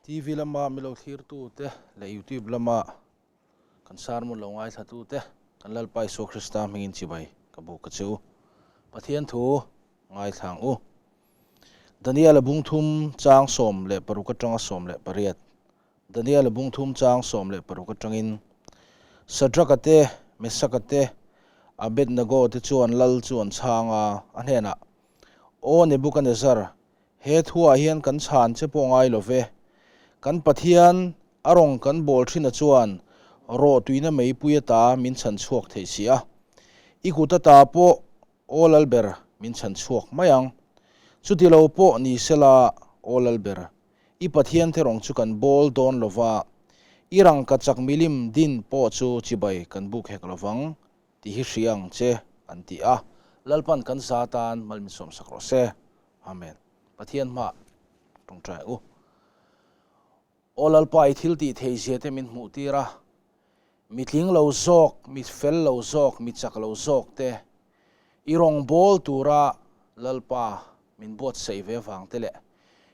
TV lama mi lo thlirtute leh YouTube lama kan sermon lo ngaithlatute kan Lalpa Isua Krista hmingin chibai ka buk a che u. Pathian thu ngaithla ang u. Daniel-a bung thum chang 16 atanga 18. Daniel-a bung thum chang 16 atangin Sadraka te, Mesaka te, Abednego te chuan lal chu an chhang a, a hnenah, Aw Nebukanezzar, He thuah hian kan chhan che pawh ngai lo ve. Kan Pathian a rawng kan bawl thina chuan rawh tuina meipui ata min chhan chhuak thei si a. I kut ata pawh Aw Lalber min chhan chhuak mai ang. Chuti lo pawh ni sela Aw Lalber, i Pathian te rawng chu kan bawl dawn lo va, i rangkachak milim din pawh chu chibai kan buk hek lo vang tih hi hria ang che an ti a. Lalpan kan za tan mal min sawmsak rawh se. Amen. Pathian hmah tawngtai u. Aw Lalpa i thil tih thei zia te min hmuh tir a, mi tling lo zawk, mi fel lo zawk, mi chak lo zawk te i rawngbâwl tura Lalpa min buatsaih ve vang te leh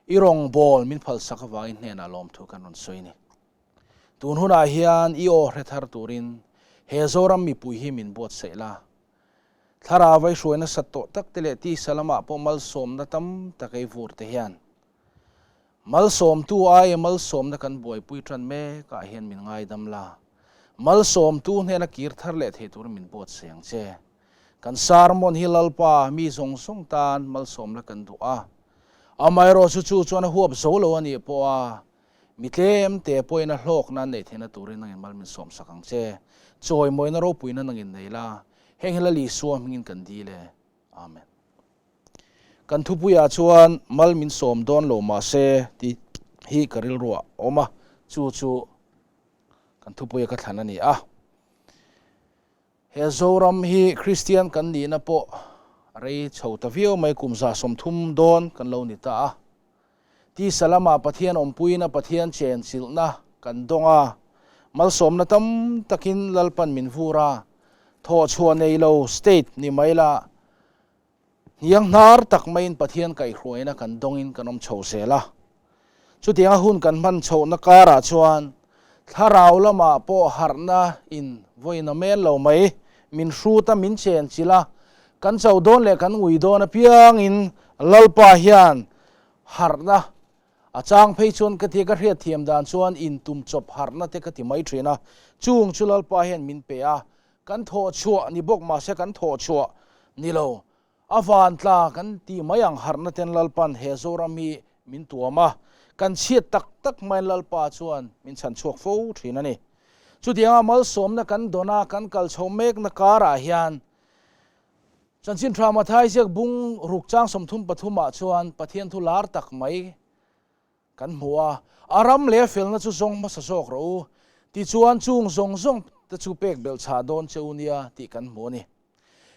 i rawngbâwl min phalsak avangin hnenah lawmthu kan rawn sawi a ni. Tun hunah hian i aw hre thar turin he Zoram mipui hi min buatsaih la. Thlarau vai hruai nasat tawh tak te leh tisa lamah pawh malsawmna tam tak ei vur te hian malsawmtu aia malsawmna kan buaipui tan mekah hian min ngaidam la. Malsawmtu hnena kir thar leh thei turin min buatsaih ang che. Kan sermon hi Lalpa mi zawng zawng tan malsawmna kan duh a. Amaherawhchu chu chuan a huap zo lo a nih pawh a Mi tlem te pawhin a hlawkna an neih theihna turin nangin mal min sawmsak ang che. Chawimawina ropuina nangin nei la, heng hi Lal Isua hmingin kan dil e. Amen. Kan thupuiah chuan mal min sawm dawn lo mahse tih hi ka rilruah a awm a, chu chu kan thupuia ka thlan a ni a. He Zoram hi Kristian kan nihna pawh a rei chho ta viau mai, kum 30 dawn kan lo ni ta a. Tisa lamah Pathian awmpuina Pathian chenchilhna kan dawng a, malsawmna tam takin Lalpan min vur a, thawhchhuah nei lo state ni mai la, hniang hnar tak maiin Pathian kaihhruaina kan dawngin kan awm chho zel a. Chutianga hun kan hman chhohna karah chuan thlarau lamah pawh harhna in vawiin a men lo mai, min hrut a, min chenchilh a, kan cho dawn leh kan ngui dawn apiangin Lalpa hian Harhna, A chang phei chuan ka tia ka hriatthiam dan chuan intum chawp harhna te ka ti mai thin a, chung chu Lalpa hian min pe a, kan thawh chhuah ni bawk mahse kan thawh chhuah ni lo, a van tla kan ti mai ang harhna ten Lalpan he Zoram hi min tuam a, kan chhiat tak tak maiin Lalpa chuan min chhan chhuak fo thin a ni. Chutianga malsawmna kan dawn a, kan kal chho mekna karah hian Chanchin tha Mathai ziak bung ruk chang 33 ah chuan Pathian thu lar tak mai kan hmu a, A ram leh a felna chu zawng hmasa zawk rawh u, tichuan chung zawng zawng te chu pek belh chhah dawn che u nia tih kan hmu a ni.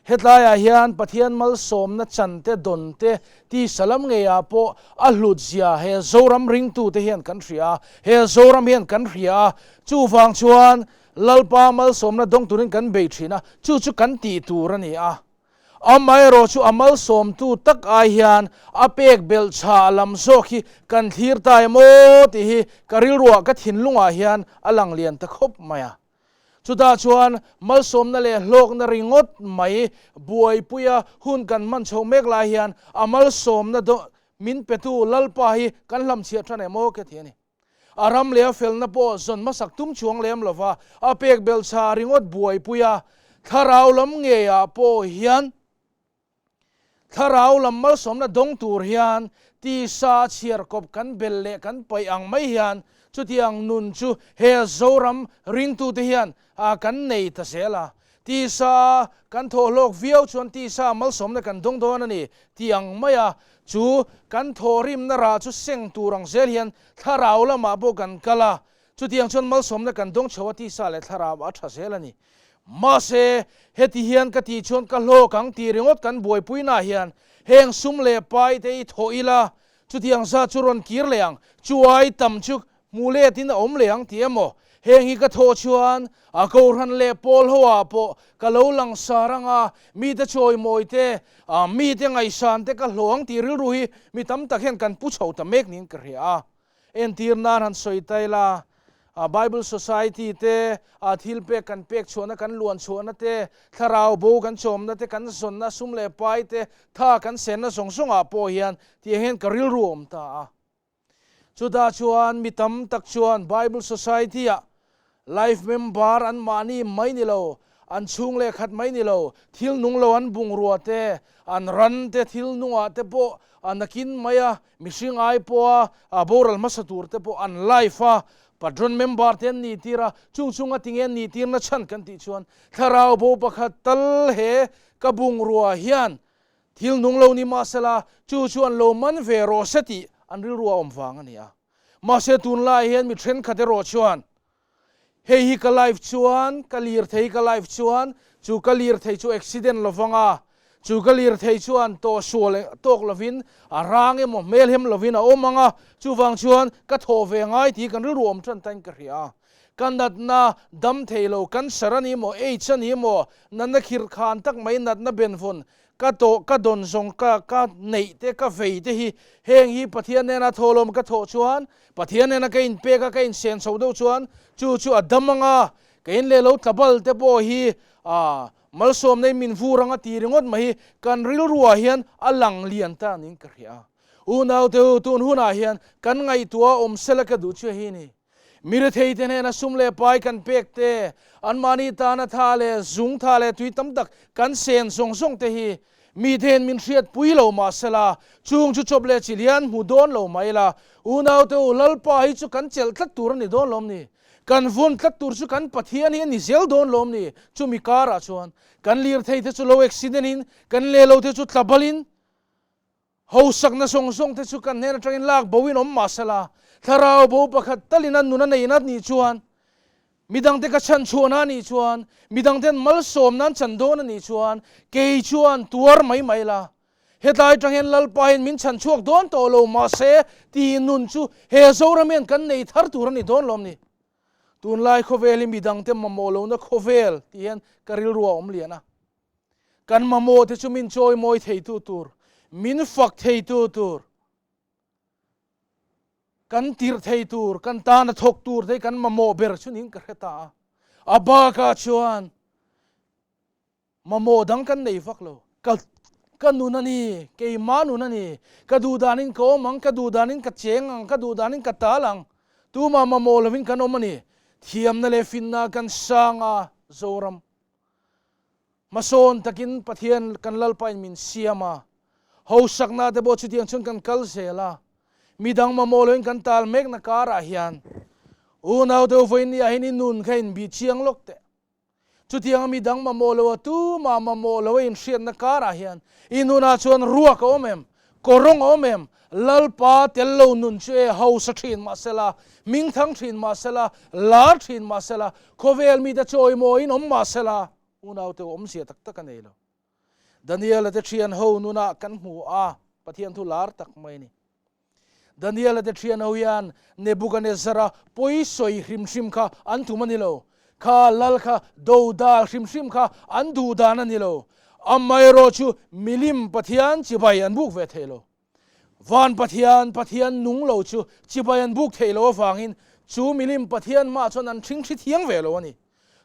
Hetlaiah hian Pathian malsawmna chan te dawn te tisa lam ngeiah pawh a hlut zia he Zoram ringtute hian kan hria a, he Zoram hian kan hria a, chuvang chuan Lalpa malsawmna dawng turin kan bei thin a, chu chu kan tih tur a ni a. Amaherawh chu a malsawmtu tak ai hian a pek belh chha lam zawk hi kan thlir ta em aw tih hi ka rilruah ka thinlungah hian a lang lian ta khawp mai a. Chutah chuan malsawmna leh hlawkna ringawt mai buaipuia hun kan hman chho mek lai hian a malsawmna min petu Lalpa hi kan hlamchhiah tan em aw ka ti a ni. A ram leh a felna pawh zawn hmasak tum chuang lem lova a pek belh chha ringawt buaipui a, thlarau lam ngeiah pawh hian thlarau lam malsawmna dawng tur hian tisa chhiar kawp kan bel leh kan paih ang mai hian chutiang nun chu he Zoram ringtute hian kan nei ta zel a. Tisa kan thawh hlawk viau chuan tisa malsawmna kan dawng dawn a ni tih ang mai a, chu kan thawhrimna rah chu seng tur ang zel hian thlarau lamah pawh kan kal a, chutiang chuan malsawmna kan dawng chho a tisa leh thlarau a tha zel a ni. Mahse, heti hian ka tih chuan ka hlawk ang tih ringawt kan buaipuinaah hian heng sum leh pai te i thawh ila, chutiang zat chu rawn kir leh ang, chuai tam chu Hmu letin a awm leh ang tih emaw? Heng hi ka thawh chuan a kohhran leh pawl ho ah pawh ka lo lang sar ang a, mite chawimawi te, mite ngaihsan te ka hlawh ang tih rilru hi mi tam tak hian kan pu chho ta mek niin ka hria a. Entir nan han sawi ta ila, Bible Society te, thil pek kan pek chhuahna kan luan chhuahna te, thlarau bo kan chawmna te, kan zawnna sum leh pai te, tha kan senna zawng zawngah pawh hian tiang hian ka rilru a awm ta a. Chutah chuan mi tam tak chuan Bible Society-ah Life member an mahni mai ni lo, an chhung leh khat mai ni lo, thil nung lo an bungrua te, an ran te, thil nungah te pawh a nakin mai a, mihring ai pawha boral hmasa tur te pawh an life a, patron member te an nih tir a, chung chunga tinge an nih tirna chhan kan tih chuan thlarau bo pakhat tal he ka bungrua hian thil nung lo ni mahsela chu chu an lo man ve rawh se tih an rilru a awm vang a ni a. Mahse tunlai hian mi thenkhat erawh chuan hei hi ka life chuan ka lir thei ka life chuan chu ka lir thei chu accident lovang a, chu ka lir thei chuan tawh sual tawk lovin a rang emaw hmelhem lovin a awm ang a, chuvang chuan ka thawh ve ngai tih kan rilru awm tan tain ka hria a. Ka natna dam thei lo, cancer a ni maw, aids a ni maw, natna khirh khan tak mai natna benvawn Ka tawh, ka dawn zawng, ka ka neih te, ka vei te hi heng hi Pathian nena thawhlawm ka thawh chuan, Pathian nena ka inpek a, ka insen chho deuh chuan chu chu a dam ang a, ka in leh lo tlabal te pawh hi ah malsawm nei min vur ang a ti ringawt mai hi kan rilruah hian a lang lian ta niin ka hria a. Unaute u, tun hunah hian kan ngaihtuah awm sela ka duh chiah hi ni. Mi retheite hnena sum leh pai kan pek te, anmahni tana tha leh zung tha leh tui tam tak kan sen zawng zawng te hi miten min hriatpui lo mahsela, chung chu chawp leh chil hian hmu dawn lo mai la. Unaute u, Lalpa hi chu kan chelh tlat tur a ni dawn lawm ni? Kan vun tlat tur chu kan Pathian hi a ni zel dawn lawm ni? Chumi karah chuan kan lirtheite chu lo accident in, kan lehlote chu tlabalin, Hausakna zawng zawng te chu kan hnen atangin lak bo in awm mahsela, thlarau bo pakhat talin a nun a neihna nih chuan, midangte ka chhan chhuahna a nih chuan, midangten malsawmna an chan dawn a nih chuan, kei chuan tuar mai mai la. Hetlai atang hian Lalpa hian min chhan chhuak dawn tawh lo mahse tih nun chu he Zoram hian kan nei thar tur a ni dawn lawm ni. Tunlai khawvel hi midangte mamawh lohna khawvel tih hian ka rilru a awm lian a. Kan mamawh te chu min chawimawi theitu tur, min fak theitu tur, kan tirh thei tur, kan tana thawk tur te hi kan mamawh ber chu niin ka hre ta a. A bakah chuan mamawh dang kan nei vak lo. Ka ka nun a ni, keimah nun a ni, ka duh danin ka awm ang, ka duh danin ka cheng ang, ka duh danin ka tal ang, tumah mamawh lovin kan awm a ni. Thiamna leh finna kan sang a, Zoram. Hmasawn takin Pathian kan Lalpain min siam a, hausakna te pawh chutiang chuan kan kal zel a, midang mamawh loin kan tal mekna karah hian unau deuh vawiin ah hian i nun kha inbih chiang lawk teh. Chutianga midang mamawh lo a tumah mamawh lo a inhriatna karah hian i nunah chuan ruak a awm em? Kawrawng a awm em? Lalpa tel lo nun chu e hausa thin mahsela, hmingthang thin mahsela, lar thin mahsela, khawvel mite chawimawiin awm mahsela, unaute awmzia tak tak a nei lo. Daniela te thian ho nunah kan hmu a, Pathian thu lar tak mai a ni. Daniela te thian ho hian Nebukanezzara pawi sawi hrim hrim kha an tum a ni lo. Kha lal kha dodal hrim hrim kha an duh dan a ni lo. Amaherawhchu milim Pathian chibai an buk ve thei lo. Van Pathian, Pathian nung lo chu chibai an buk thei lo avangin chu milim Pathian hmaah chuan an ṭhingṭhi thiang ve lo a ni.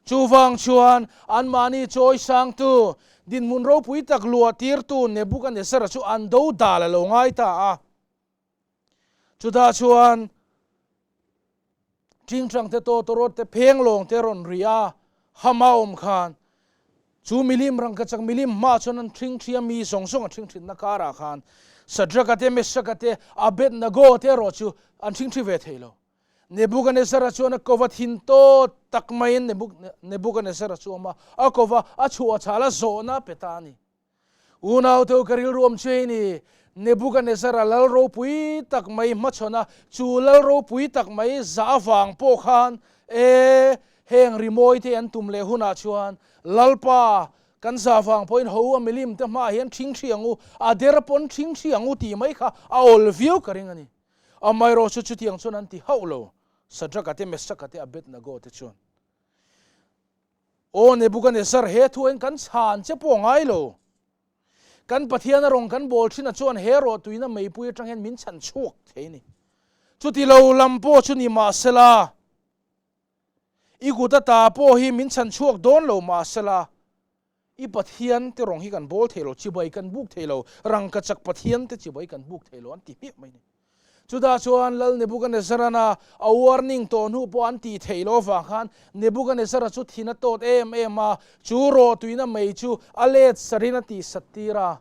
Chuvang chuan anmahni chawi sangtu, dinhmun ropui tak luah tirtu Nebukanezzara chu an dodal a lo ngai ta a. Chutah chuan Ṭingṭang te tawtawrawt te pheng lawng te rawn ri a, hama awm khan chu milim rangkachak milim hmaah chuan an ṭhingṭhi a, mi zawng zawng a ṭhingṭhinna karah khan Sadraka te, Mesaka te, Abednego te erawh chu an ṭhingṭhi ve thei lo. Nebukanezzara chuan a kova thin tawt tak maiin Nebukanezzara chu a awm a, a kova a chhuah chhal a zawhna a pe ta a ni. Unaute u ka rilruam chu hei ni, Nebukanezzara lal ropui tak mai hmachhawn a, chu lal ropui tak mai zah avang pawh khan e, heng rimawi te an tum leh hunah chuan Lalpa kan zah vang pawhin ho a milim te hmaah hian ṭhingṭhi ang u, a der pawn ṭhingṭhi ang u tih mai kha a awl viau ka ring a ni. Amaherawhchu chu chutiang chuan an ti hauh lo, Sadraka te, Mesaka te, Abednego te chuan. Aw Nebukanezzar, he thuain kan chhan che pawh ngai lo. Kan Pathian a rawn kan bawl thin a chuan he rawhtuina meipui atang hian min chhan chhuak thei a ni. Chuti lo lam pawh chu ni mahsela, i kut ata pawh hi min chhan chhuak dawn lo mahsela, i Pathian te rawng hi kan bawl thei lo, chibai kan buk thei lo, rangkachak Pathian te chibai kan buk thei lo an ti hmiah mai a ni. Chutah chuan Lal Nebukanezzarana a warning tawh hnu pawh an tih theih loh avang khan Nebukanezzara chu thin a tawt em em a, chu rawhtuina mei chu a let sarin a tihsat tir a.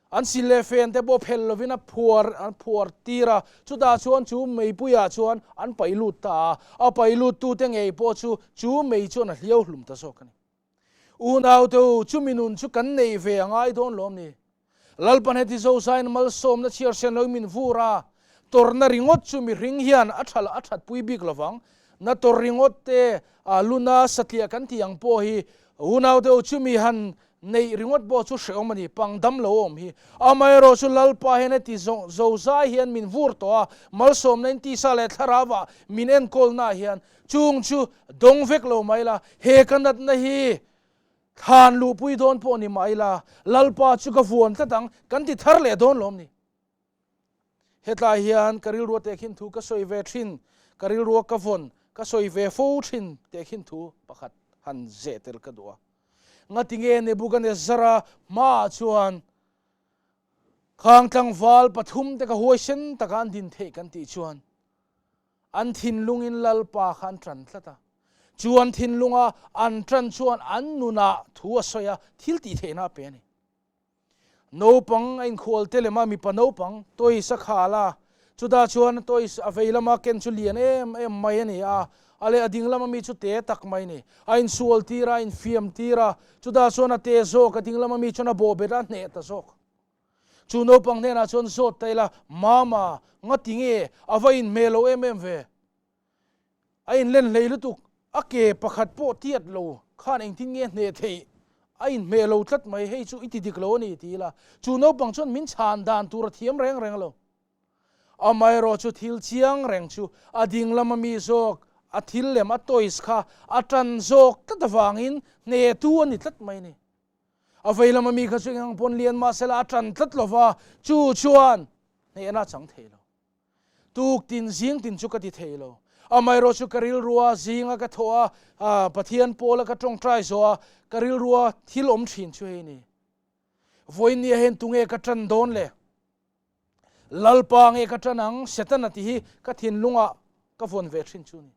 An sil leh fen te pawh phel lovin a phuar an phuar tir a, chutah chuan chu meipuiah chuan an paih lut ta a, a paih lut tute ngei pawh chu chu mei chuan a hliau hlum ta zawk a ni. Unaute u, chumi nun chu kan nei ve a ngai dawn lawm ni? Lalpan heti zozain malsawmna chhiar sen lo min vur a, tawrhna ringawt chu mihring hian a tha a thatpui bik lovang. Na tawrh ringawt te, a luna satliah kan tih ang pawh hi unaute u, chumi han neih ringawt pawh chu hrehawm a ni, pang dam lo awm hi. Amaherawh chu Lalpa hian heti zozai hian min vur tawh a, malsawmna in tisa leh thlarauah min enkawlnaah hian Chung chu dawng vek lo mai la, he ka natna hi thlan luhpui dawn pawh ni mah ila, Lalpa chu ka vuan tlat ang, kan ti thar leh dawn lawm ni. Hetlai hian ka rilrua tehkhin thu ka sawi ve thin, ka rilrua ka vawn ka sawi ve fo thin tehkhin thu pakhat han zeh tel ka duh a. Ngatinge Nebukanezzara hmaah chuan khang tlangval pathum te ka huaisen taka an din theih kan tih chuan, An thinlungin Lalpa kha an ṭan tlat a. Chu an thinlunga an ṭan chuan an nunah thu a sawi a, thil tih theihna a pe a ni. Naupang a inkhual te lem a, mipa naupang toys a khal a, chutah chuan toys a vei lama ken chu lian em em mai a ni a, a leh a ding lama mi chu te tak mai a ni. A insual tir a, a infiam tir a, chutah chuan a te zawk, a ding lama mi chuan a bawhbet a, a hneh ta zawk. Chu naupang hnenah chuan zawt ta ila, Mama, ngati nge a va inhmeh lo em em ve? A inlen hlei lutuk, a ke pakhat pawh tiat lo khan engtin nge hneh theih? A inhmeh lo tlat mai, hei chu i ti dik lo a ni, ti ila. Chu naupang chuan min chhan dan tur a thiam reng reng lo. Amaherawh chu thil chiang reng chu a ding lama mi zawk, a thil lem, a toys kha a tan zawk tlat avangin hnehtu a ni tlat mai a ni. A vei lama mi kha chu eng ang pawn lian mah sela a ṭan tlat lo va, chu chuan hnehna a chang thei lo. Tuk tin zing tin chu ka ti thei lo. Amaherawh chu ka rilrua zinga ka thawh a, Pathian pawla ka ṭawngṭai zawh a, ka rilrua thil awm ṭhin chu hei ni. Vawiinnia hian tunge ka ṭan dawn le? Lalpa nge ka ṭan ang? Setana tih hi ka thinlungah ka vawn ve ṭhin chu a ni.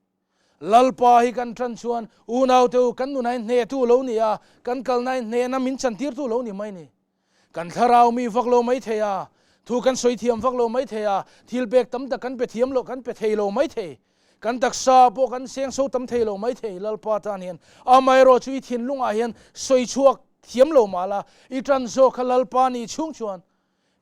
Lalpa hi kan ṭan chuan unaute u kan nunah hian hnehtu lo ni a, kan kalna hian hnehna min chantirtu lo ni mai ni. Kan thlarau mi vak lo mai thei a, thu kan sawi thiam vak lo mai thei a, thil pek tam tak kan pe thiam lo, kan pe thei lo mai thei. Kan taksa pawh kan seng so tam thei lo mai thei Lalpa tan hian. Amaherawh chu i thinlungah hian sawi chhuak thiam lo mah la, i ṭan zawk kha Lalpa nih chhung chuan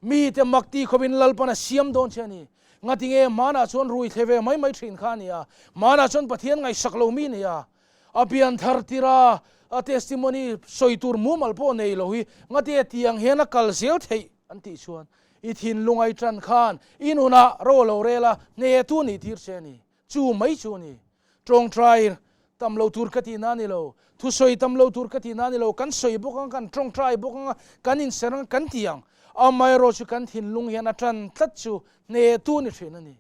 Mite mak ti khawpin Lalpan a siam dawn che a ni. Ngatinge hmanah chuan rui thle ve mai mai thin kha a ni a, hmanah chuan Pathian ngaihsak lo mi a ni a. A pian thar tir a, a testimony sawi tur mumal pawh nei lo hi ngatinge tiang hian a kal zel theih an tih chuan i thinlung ai tan khan i nunah ro lo rel a, hnetu nih tir che a ni. Chu mai chu a ni. Tawngtai tam lo tur ka tihna a ni lo. Thusawi tam lo tur ka tihna a ni lo. Kan sawi bawk ang, kan tawngtai bawk ang, kan inser ang, kan ti ang. Amaherawh chu kan thinlung hian a tan tlat chu hnehtu ni thin a ni.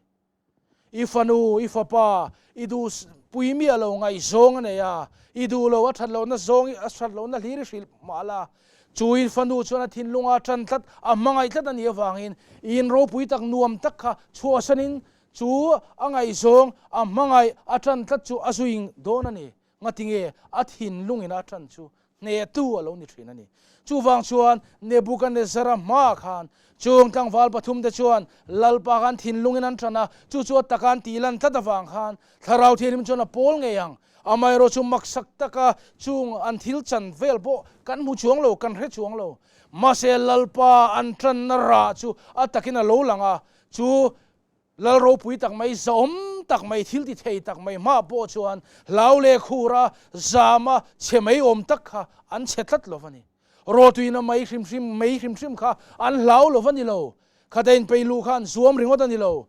I fanu, i fapa, i duh pui miah lo ngaihzawng a nei a, i duh lo a that lohna zawng, a that lohna hlir i hrilh mah la. Chu i fanu chuan a thinlunga a tan tlat, a hmangaih tlat a nih avangin i inropui tak nuam tak kha chhuahsanin Chu a ngaihzawng, a hmangaih, a ṭan tlat chu a zuing dawn a ni. Ngatinge a thinlungin a ṭan chu hnehtu a lo ni ṭhin a ni. Chuvang chuan Nebukanezzara hmaah khan chung tlangval pathumte chuan Lalpa khan thinlungin an ṭan a, chu chu a taka an tih lan tlat avang khan Thlarau Thianghlim chuan a pawl ngei ang. Amaherawh chu maksak taka chung an thil chan vel pawh kan hmu chuang lo, kan hre chuang lo. Mahse Lalpa an ṭanna rah chu a takin a lo lang a, chu Lal ropui tak mai, zahawm tak mai, thil ti thei tak mai hma pawh chuan hlau leh khura zama chhe mai awm tak kha an chhe tlat lo va ni. Rawtuina mai hrim hrim, mei hrim hrim kha an hlau lo va ni lo. Khata inpei luh kha an zuam ringawt a ni lo.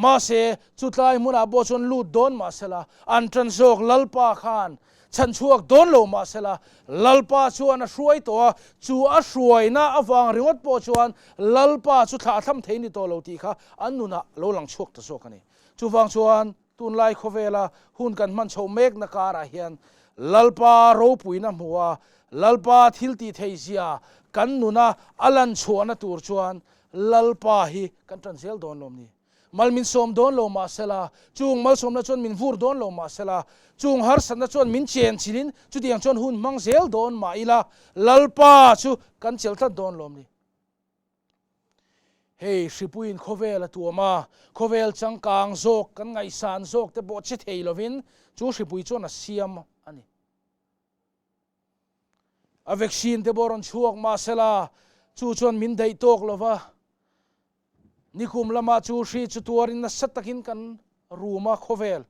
Mahse, chutlai hmunah pawh chuan lut dawn mahsela, an tan zawk Lalpa khan Chhanchhuak dawn lo mah sela, Lalpa chuan a hruai tawh a, chu a hruaina avang ringawt pawh chuan Lalpa chu thlah thlam thei ni tawh lo tih kha an nunah lo lang chhuak ta zawk a ni. Chuvang chuan tunlai khawvela hun kan hman chhoh mekna karah hian Lalpa ropuina hmu a, Lalpa thiltih theihzia kan nuna a lan chhuahna tur chuan Lalpa hi kan tan zel dawn lawm ni. Mal min sawm dawn lo mah sela, chung malsawmna chuan min vur dawn lo mah sela, chung harsatna chuan min chen chilin chutiang chuan hun hmang zel dawn mah ila, Lalpa chu kan chelh tlat dawn lawm ni. Hei hripuiin khawvel a tuam a, khawvel changkang zawk kan ngaihsan zawk te pawh che thei lovin chu hripui chuan a siam a ni. A vaccine te pawh rawn chhuak mah sela, chu chuan min daih tawk lova, Nikum lamah chu hri chu tuarin nasa takin kan rum a, khawvel,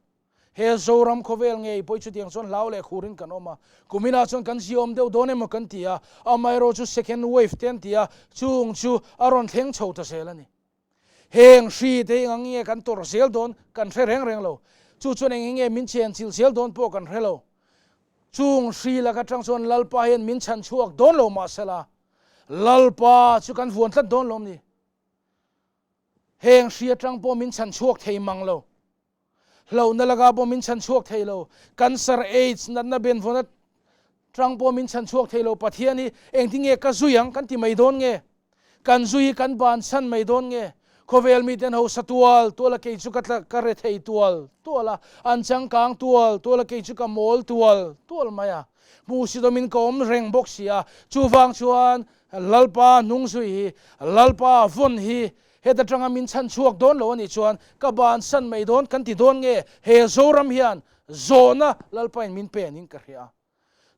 he Zoram khawvel ngei pawh hi chutiang chuan hlau leh khurin kan awm a. Kuminah chuan kan ziaawm deuh dawn emaw kan ti a, amaherawh chu second wave te an ti a, chung chu a rawn thleng chho ta zel a ni. Heng hri te hi eng nge kan tawrh zel dawn kan hre reng reng lo. Chu chuan eng nge min chenchilh zel dawn pawh kan hre lo. Chung hri lak atang chuan Lalpa hian min chhan chhuak dawn lo mahsela, Lalpa chu kan vuan tlat dawn lawm ni. Heng hri atang pawh min chhan chhuak thei mang lo. Hlauhna laka pawh min chhan chhuak thei lo. Cancer, AIDS, natna benvawn atang pawh min chhan chhuak thei lo. Pathian hi engtin nge ka zui ang kan ti mai dawn nge? Kan zui hi kan bansan mai dawn nge? Khawvel miten hausa tual tual a kei chu ka tla ka rethei tual tual a, an changkang tual tual a kei chu ka mawl tual tual mai a. Hmuhsitawmin ka awm reng bawk si a, chuvang chuan Lalpa hnung zui hi, Lalpa vawn hi heta tanga min chhan chhuak dawn lo a nih chuan ka bansan mai dawn kan ti dawn nge? He Zoram hian zawhna Lalpain min pe anin ka hria a.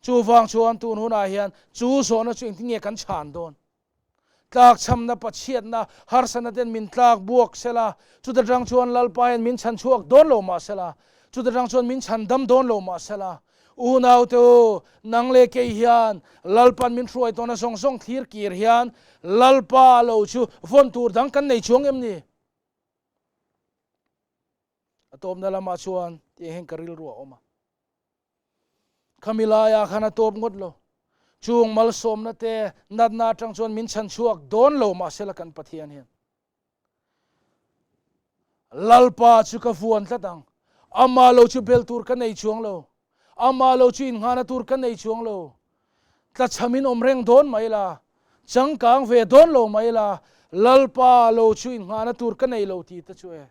Chuvang chuan tun hunah hian chu zawhna chu engtin nge kan chhan dawn? Tlakchhamna, pachhiatna, harsatna ten min tlak buak sela, chuta tang chuan Lalpa hian min chhan chhuak dawn lo mah sela, chuta tang chuan min chhan dam dawn lo mah sela, Unaute u, nang leh kei hian Lalpa'n min hruai tawhna zawng zawng thlir kir hian Lalpa lo chu vawn tur dang kan nei chuang em ni? A tawpna lamah chuan tiang hian ka rilru a awm a. Khami laiah khan a tawp ngawt lo. Chung malsawmna te natna atang chuan min chhan chhuak dawn lo mahsela kan Pathian hian Lalpa chu ka vuan tlat ang. Amah lo chu bel tur ka nei chuang lo. Amah lo chu innghahna tur ka nei chuang lo. Tlachhamin awm reng dawn mai la, changkang ve dawn lo mai la, Lalpa lo chu innghahna tur ka nei lo tih te chu e.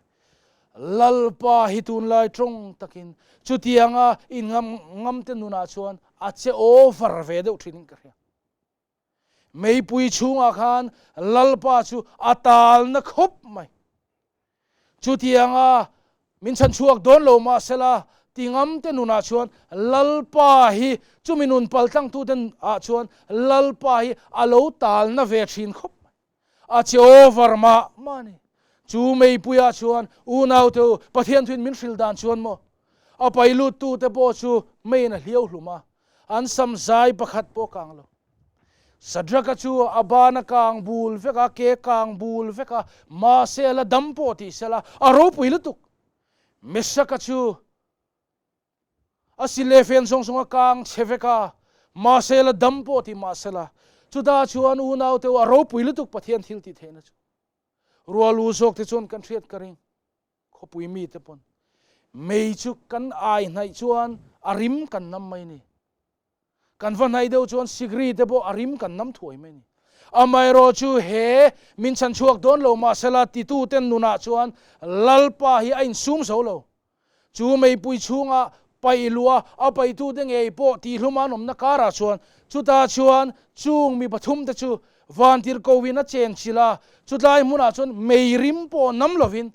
Lalpa hi tunlai tawng takin chutianga inngam ngamte nunah chuan a che over ve deuh thinin ka hria. Meipui chhungah khan Lalpa chu a talna khawp mai. Chutianga min chhan chhuak dawn lo mahsela ti ngamte nunah chuan Lalpa hi chumi nun paltlangtute ah chuan Lalpa hi a lo talna ve thin khawp mai. A che over mah mah a ni. Chu meipuiah chuan unaute u, Pathian thuin min hrilh dan chuan maw? A pai luttute pawh chu meiin a hliau hlum a, an sam zai pakhat pawh kang lo. Sadraka chu a ban a kang bul vek a, ke kang bul vek a, mahse a la dam pawh tih sela a ropui lutuk. Mesaka chu A si leh fen zawng zawng a kang chhe vek a, mahse la dam pawh ti mah sela, chutah chuan unaute u a ropui lutuk Pathian thil tih theihna chu rual u zawk te chuan kan hriat ka ring. Khawpui mite pawn mei chu kan ai hnaih chuan a rim kan nam mai ni. Kan va hnaih deuh chuan sikri te pawh a rim kan nam thuai mai ni. Amaherawh chu he min chhan chhuak dawn lo mahsela tituten nunah chuan Lalpa hi a insum zo lo. Chu meipui chhunga paih luah a paihtute ngei pawh tihhlum an awmna karah chuan chutah chuan chung mi pathumte chu vantirhkohin a chenchilh a, chutlai hmunah chuan mei rim pawh nam lovin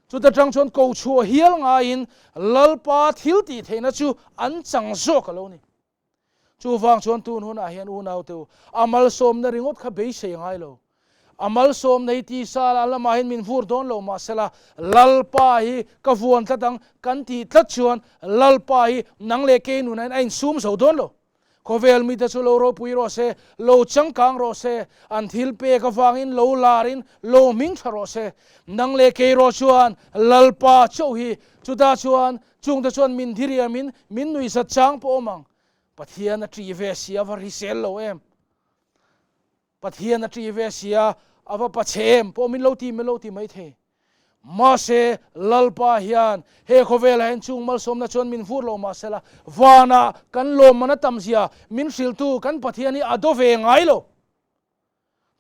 chuta tang chuan ko chhuah hial ngaiin Lalpa thil tih theihna chu an chang zawk a lo ni. Chuvang chuan tun hunah hian unaute u, a malsawmna ringawt kha beisei a ngai lo. A malsawmna hi tisa la lamah hian min vur dawn lo mahsela, Lalpa hi ka vuan tlat ang kan tih tlat chuan Lalpa hi nang leh kei nunah hian a insum zo dawn lo. Khawvel mite chu lo ropui rawh se, lo changkang rawh se, an thil pek avangin lo larin lo hming tha rawh se. Nang leh kei rawh chuan Lalpa chauh hi chutah chuan Chungte chuan min diriamin min nuihzat chang pawh awm ang. Pathian a ṭih ve si a va hrisel lo em? Pathian a ṭih ve si a, a va pachhe em pawh min lo ti min lo ti mai thei. Mahse, Lalpa hian he khawvelah hian chung malsawmna chuan min vur lo mahsela, vanah kan lawmman a tamzia min hrilhtu kan Pathian hi a do ve ngai lo.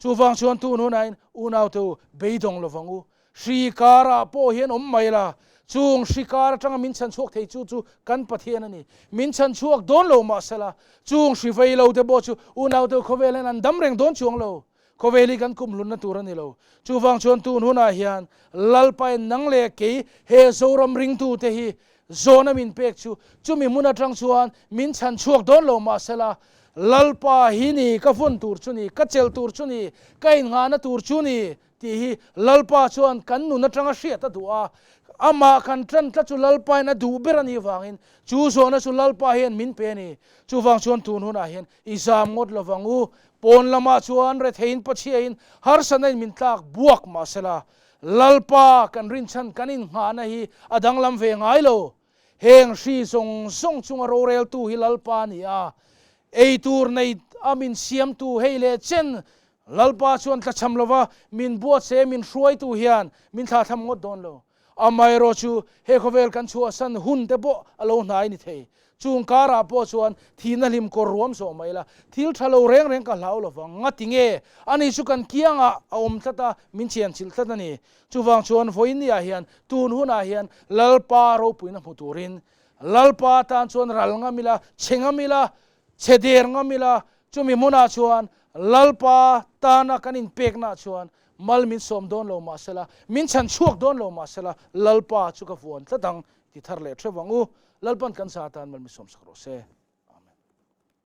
Chuvang chuan tun hunain unaute u beidawng lovang u. Hri karah pawh hian awm mai la, chung hri kar atanga min chhan chhuak thei chu chu kan Pathian a ni. Min chhan chhuak dawn lo mahsela, chung hri vei lo te pawh chu unaute u khawvel hian an dam reng dawn chuang lo. Khawvel hi kan kumhlunna tur a ni lo. Chuvang chuan tun hunah hian Lalpain nang leh kei he Zoram ringtute hi Zawhna min pek chu chumi hmun atang chuan min chhan chhuak dawn lo mahsela, Lalpa hi ni, ka vawn tur chu ni, ka chelh tur chu ni, ka innghahna tur chu ni tih hi Lalpa chuan kan nun atanga hriat a duh a. Amah kan tan tlat chu Lalpain a duh ber a nih vangin chu zawhna chu Lalpa hian min pe a ni. Chuvang chuan tun hunah hian i zam ngawt lovang u. Pawn lamah chuan retheiin Pathiain harsatna in min tlak buak mahsela, Lalpa kan rinchhan kan inngahna hi a danglam ve ngai lo. Heng hri zawng zawng chunga roreltu hi Lalpa a ni a, ei tur nei a min siamtu hei leh chen Lalpa chuan tlachham lova min buatse min hruaitu hian min thlahthlam ngawt dawn lo. Amaherawh chu he khawvel kan chhuahsan hun te pawh a lo hnai ni thei. Chung karah pawh chuan thihna hlim kawr ruam zawh mai la, thil tha lo reng reng ka hlau lo vang. Ngati nge? Ani chu kan kiangah a awm tlat a, min chianchilh tlat a ni. Chuvang chuan vawiinniah hian, tun hunah hian Lalpa ropuina hmu turin Lalpa tan chuan ral ngam ila, chhe ngam ila, chhe der ngam ila, chumi hmunah chuan Lalpa tana kan inpeknaah chuan mal min sawm dawn lo mahsela, min chhan chhuak dawn lo mahsela, Lalpa chu ka vuan tlat ang ti thar leh theuh ang u. Lalpan kan sa atan mal min sawm sak rawh se.